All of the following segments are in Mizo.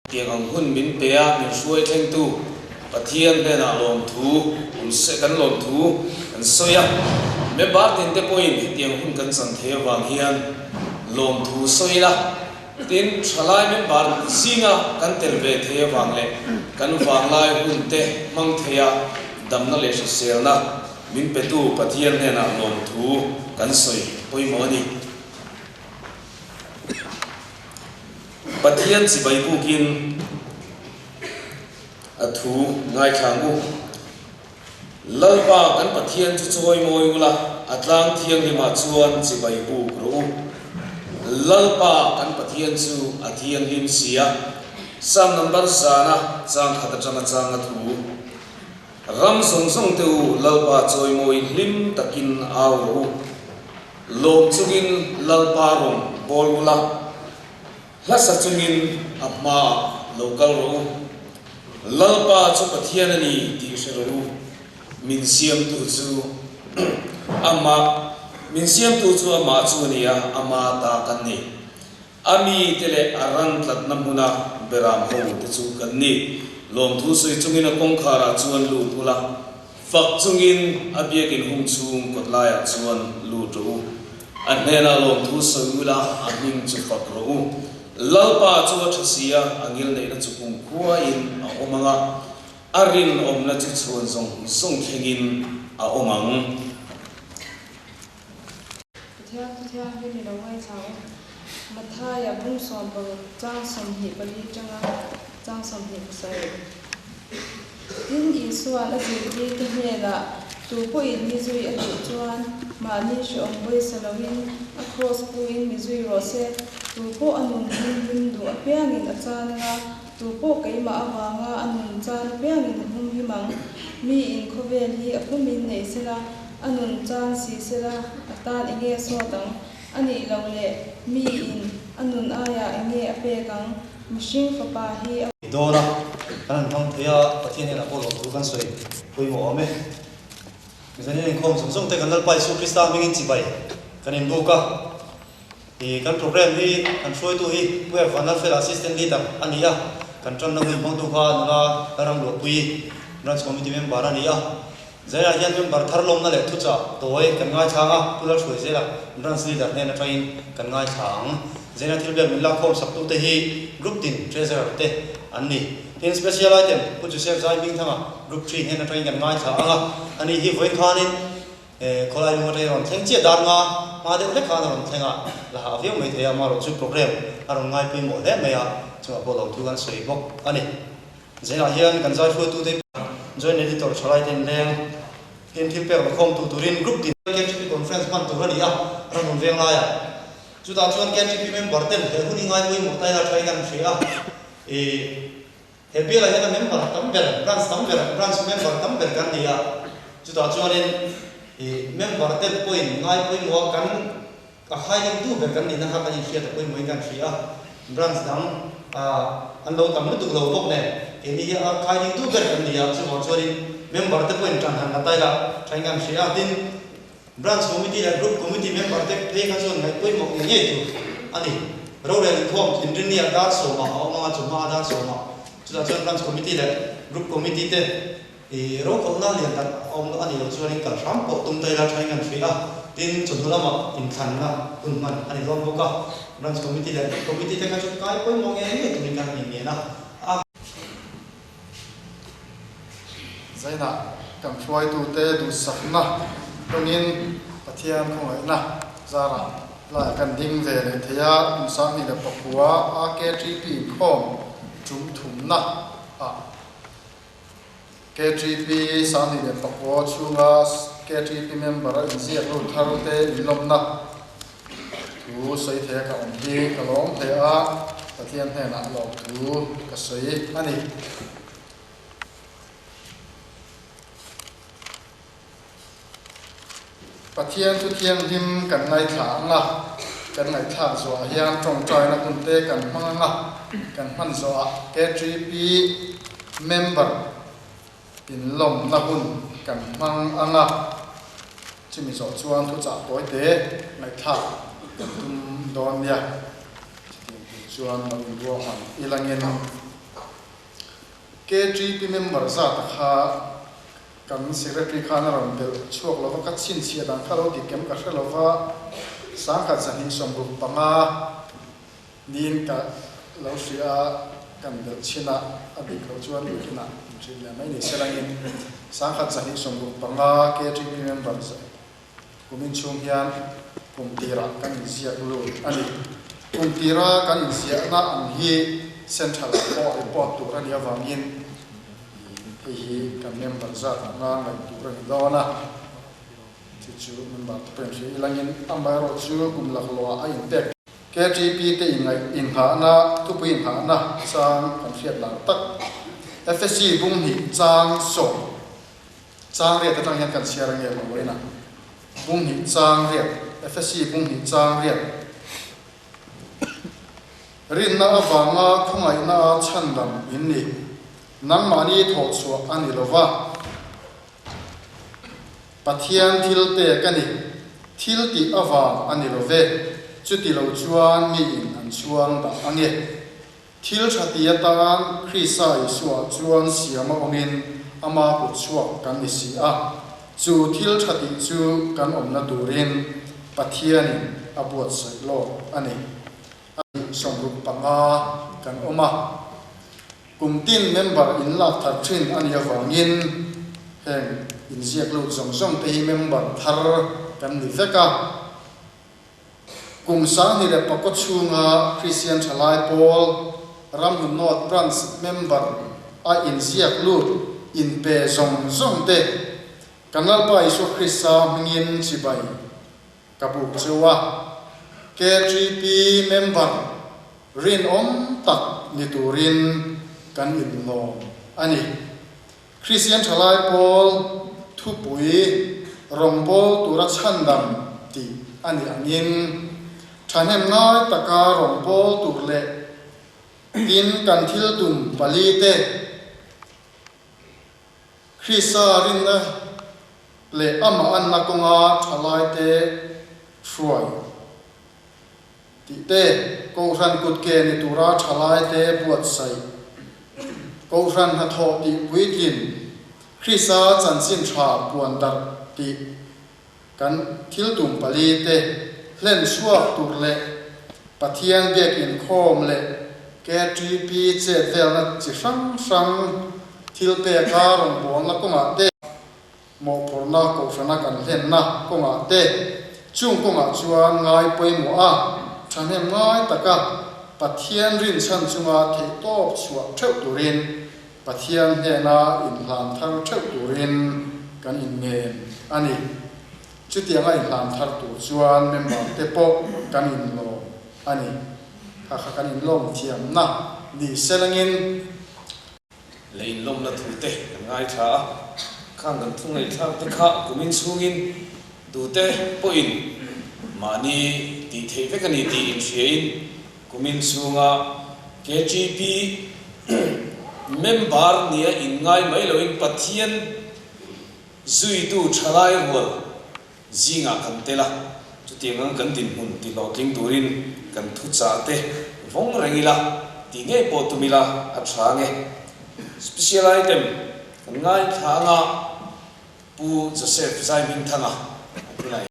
Tiang ang hun min pe a, min hruai thlengtu Pathian hnenah lawmthu awm se, kan lawmthu kan sawi a. Member tin te pawhin hetiang hun kan chan thei avang hian lawmthu sawi ila, tin thalai member zinga kan tel ve thei avang leh kan vanglai hun te hmang thei a damna leh hriselna min petu Pathian hnenah lawmthu kan sawi pawimawh a ni. Pathian chibai bukin a thu ngaithla ang u. Lalpa kan Pathian chu chawi mawi ula, a tlang thianghlimah chuan chibai buk rawh u. Lalpa kan Pathian chu a thianghlim si a. Psalm number zana chang khat atanga changa thu. Ram zawng zawng te u, Lalpa chawi mawi hlim takin au rawh u. Lawm chungin Lalpa rawn bawl ula, hlasa chungin a hmaah lo kal rawh u. Lalpa chu Pathian a ni tih hre rawh u, min siamtu chu Amah, min siamtu chu Amah chu a ni a, Ama ta kan ni. A mite leh a ran tlatna hmuna beram ho te chu kan ni. Lawmthu sawi chungin a kawngkharah chuan lut ula, fak chungin a biakin hung chhung kawt laiah chuan lut rawh u. A hnenah lawmthu sawi ula, a hming chu fak rawh u. Lalpa chu a tha si a, a ngilneihna chu kumkhuain a awm ang a, a rinawmna chu chhuan zawng zawng thlengin a awm ang. Pathian Pathian hi ni lo ngaithla u. Mathaia bung 16 chang 24 tanga chang 27. Tin, Isua'n a zirtirte hnenah, Tu pawhin mi zui a duh chuan mahni hrehawm pawisa loin a kraws puin mi zui rawh se. Tu pawh a nun hlim hlim duh apiangin a chan anga, tu pawh keimah avanga a nun chan apiangin a hum him ang. Miin khawvel hi a pumin nei sela, A nun chan si sela, a tan enge sawt ang? A nih loh leh miin a nun aiah enge a pek ang? Mihring fapa hi a. Dawn a, kan han hmang thei a, Pathian hian a pawh loh thu kan sawi pawimawh awm e. Mizoram inkhawm zawng zawng te kan Lalpa Isu Krista hmingin chibai kan inbuk a, i kan program hi kan hruaitu hi Pu Erfan Lalfela Assistant Leader a ni a, kan tanna hun hmangtu kha nula Lalramluahpuii Branch Committee Member a ni a. Zaiah hian member thar lawmna leh thuchah tawi kan ngaithlang a, Pu Lalhruai zela Branch Leader hnen atangin kan ngaithla ang. Zaina thil ber min lakkhawm saktute hi Group tin Treasurer te an ni. Tin, Special Item Pu Joseph Zai Hmingthanga Group 3 hnen atangin kan ngaithla ang a, ani hi vawiin khanin khawlai lung atangin a rawn thleng chiah dar nga hma deuh hlek khan a rawn thleng a, la hah viau mai thei a, amaherawhchu program a rawn ngai pawimawh hle mai a, chungah pawh lo thu kan sawi bawk a ni. Zingah hian kan zai hruaitute Joint Editor Thalai te inleng tin thil pek lakhawmtu turin Group tin KTP Conference hman tur a ni a, Ranun veng laiah. Chutah chuan KTP member ten he hun hi ngai pawimawh taila thain an hria a, i he bialah hian a member tam ber, branch tam ber, branch member tam ber kan ni a, chutah chuanin i member ten pawhin ngai pawimawh a kan A khailengtu ber kan nihna kha kan inhriat a pawimawhin kan hria a, branch dang an lo tam lutuk lo bawk nen keini hi a khailengtu ber kan ni a, chuvang chuanin member te pawhin tan han la tai la thain kan hria a, tin branch committee leh group committee member te phei kha chuan ngaih pawimawh ngei ngei tur a ni. Rorel inkhawm thinrimni ah dar sawmah a awm ang a, chawhma a dar sawmah chutah chuan branch committee leh group committee te I rokhawlhna lian tak a awm a nih loh chuanin kal hram pawh tum ta ila thain kan hria a, tin chawhnu lamah inthlanna hun hman a ni dawn bawk a, Branch Committee leh Group Committee te kha chu kai pawimawh ngei ngei turin kan han inngen a. Zainah kan hruaitute duhsakna tawngin Pathian khawngaihna zarah laiah kan ding ve leh thei a, kum 2009 AKTP inkhawm tum thumna ah KTP 29 chhunga KTP member a inziak lut thar te inlawmna thu sawi thei a ka awm hi ka lawm hle a, Pathian hnenah lawmthu ka sawi a ni. Pathian thu thianghlim kan ngaithla ang a, kan ngaihthlak zawhah hian tawngtaina hun te kan hmang ang a, kan hman zawhah KTP member inlawmna hun kan hmang ang a, chumi zawh chuan thuchah tawi te ngaihthlak kan tum dawn nia. Chutiang tur chuan lo inruahman ilangin. KTP member zata kha kan secretary khan a rawn belh chhuak lova, ka chhinchhiah dan kha lo dik em ka hre lova, 1165 niin ka lo hria a, kan belh chhin a, a dik loh chuan nakinah inhrilh leh mai ni selangin 1165 KTP member Kumin chhung hian kum tirah kan inziak lut a ni. Kum tira kan inziahna ang hi Central ah pawh report tur a nih avangin hei hi kan member zat anga ngaih tur a ni dawn a. Chu chu member te pawhin hria ilangin amaherawhchu kum laklawhah a inpek. KTP te inngaih inngahna thupui innghahna chang kan hriat lar tak FSC bung hnih chang sawm. Chang riat atang hian kan chhiar ange lo ina bung hnih chang riat, Efesi bung hnih chang riat. Rinna avanga khawngaihna a chhandam in ni. Nangmahni thawh chhuah a ni lova, Pathian thil pek a ni. Thil tih avang a ni love, chuti lo chuan miin an chhuang dah ange. Thil tha ti atan Krista Isua chuan siam a awmin ama kut chhuak kan ni si a, chu thil tha tih chu kan awmna turin Pathianin a buatsaih lawk a ni. A nih 65 kan awm a, kum tin member in lak thar thin a nih avangin heng inziak lut zawng zawng te hi member thar kan ni vek a. Kum 2009 chhunga Kristian Thalai Pawl Ramhlun North Branch member a inziak lut inpe zawng zawng te kan Lalpa Isua Krista hmingin chibai ka buk cheu a. KTP member rinawm tak ni turin kan inlawm a ni. Kristian Thalai Pawl thupui rawngbâwl tura chhandam tih a nih angin, thahnem ngai taka rawngbâwl tur leh tin kan thil tum pali te, Krista rinna leh amah anna kawnga thalaite hruai tih te, Kohhran kutke ni tura thalaite buatsaih, Kohhran hnathawh tih puitlin, Krista chanchin tha puan darh tih kan thil tum pali te hlen chhuak tur leh Pathian biak inkhawm leh KTP chet velna chi hrang hrang thil peka rawngbawlna kawngah te, Mawhphurhna kohhrana kan hlenna kawngah te, chung kawngah chuan ngai pawimawh a, thahnem ngai taka Pathian rinchhan chunga theihtawp chhuah theuh turin, Pathian hnena inhlan thar theuh turin kan inngen a ni. Chutianga inhlan thar tur chuan member te pawh kan inlawm a ni. Kha kha kan inlawm thiamna ni selangin. Lei inlawmna thu te kan ngaithla a, khang kan thu ngaihthlak te kha kumin chhungin tute pawhin mahni tih theih vek a ni tih inhriain kumin chhunga KTP member nia inngai mai loin Pathian zuitu thalai rual zingah kan tel a, chutiang ang kan dinhmun tihlawhtling turin kan thuchah te vawng reng ila tih ngei pawh tum ila a tha nge. Special item kan ngaithla anga Pu Joseph Zaihmingthanga a tunah.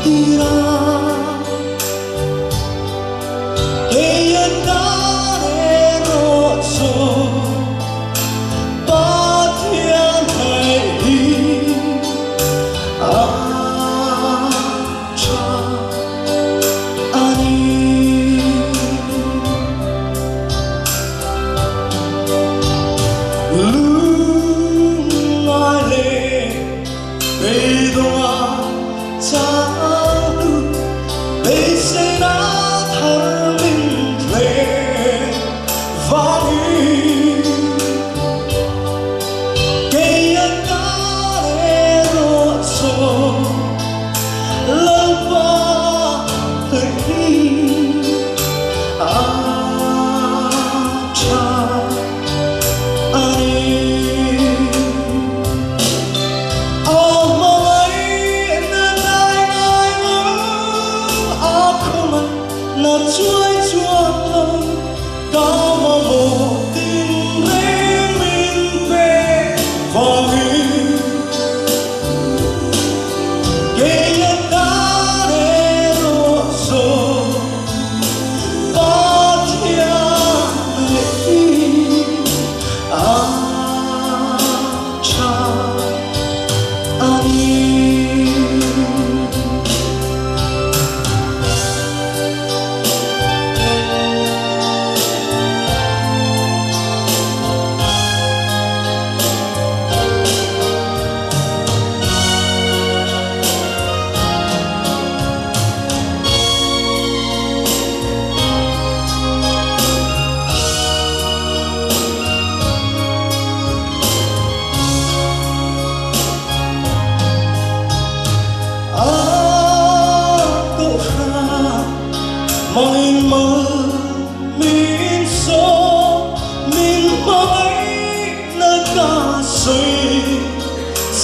tira Kei atan erawh chuan Pathian hnaih hi a tha a ni. Lungngai leh beidawnga changtu beiseina thar min thleng vangin kei atan erawh chuan Lalpa hnaih hi a tha a ni. A hmangaihna dai ngai lo, a khawngaihna chuai chuan lo, ka mamawh tinreng min pe vangin. Kei atan erawh zawng Pathian leh hi a tha a ni. A kohhran mangin mal min sawm min hmangaihna ka sawi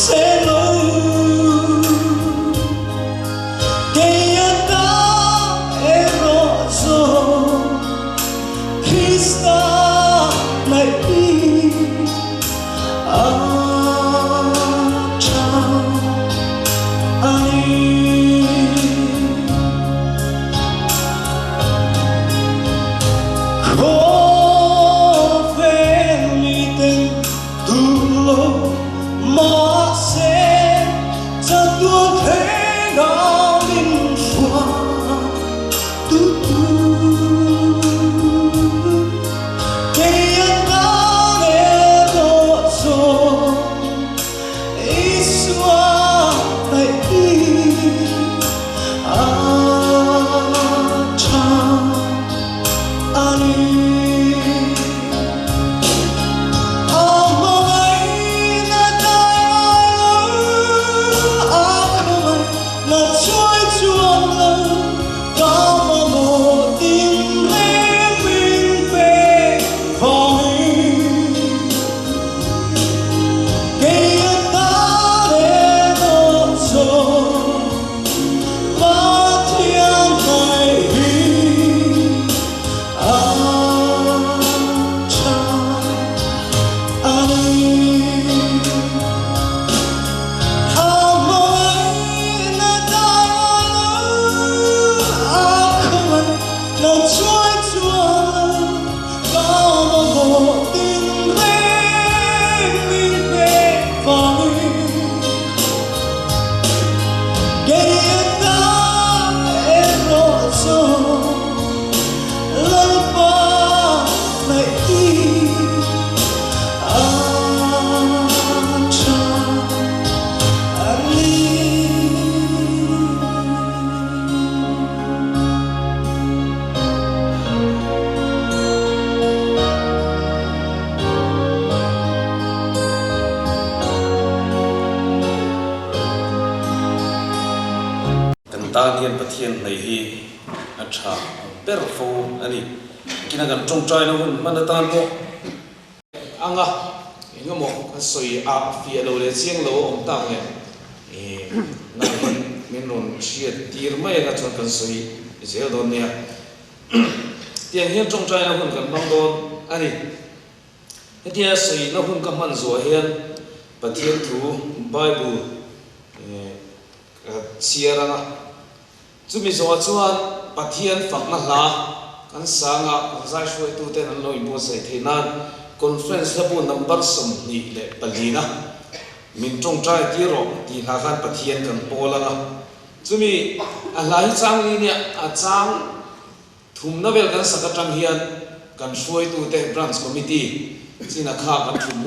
se lo. Kei atan erawh chuan Krista hnaih hi a tha a ni. Khawvel miten duh lo mahse chatuan thleng a min hruai tu tu. Kei atan erawh chuan Isua hnaih hi a tha a ni. A hmangaihna dai ngai lo, a khawngaihna chuai chuan lo, ka mamawh tinreng min pe vangin. Kei atan erawh chuan Pathian hnaih hi a tha a ni. A hmangaihna dai ngai lo, a khawngaihna chuai chuan lo, ka mamawh tinreng min pe vangin. Kei atan erawh chuan Lalpa hnaih hi a tha a ni. Kan tan hian Pathian hnaih hi a tha ber fo a ni. Kina kan tawngtaina hun hman atan pawh anga engemaw kan sawi a fiah lo leh chiang lo a awm tak leh nangin min rawn hriat tir mai anga chuan kan sawi zel dawn nia. Tiang hian tawngtaina hun kan hmang dawn a ni. Hetia sawina hun ka hman zuah hian Pathian thu Bible ka chhiar anga. Chumi zawhah chuan Pathian fakna hla kan sanga zai hruaituten an lo inbuatsaih theih nan Conference hlabu number 24 na min tawngtai tir rawh tih hla khan Pathian kan pawl ang a. Chumi a hla hi chang li nia a chang thumna vel kan sak atang hian kan hruaitute Branch Committee chin a kha kan thum.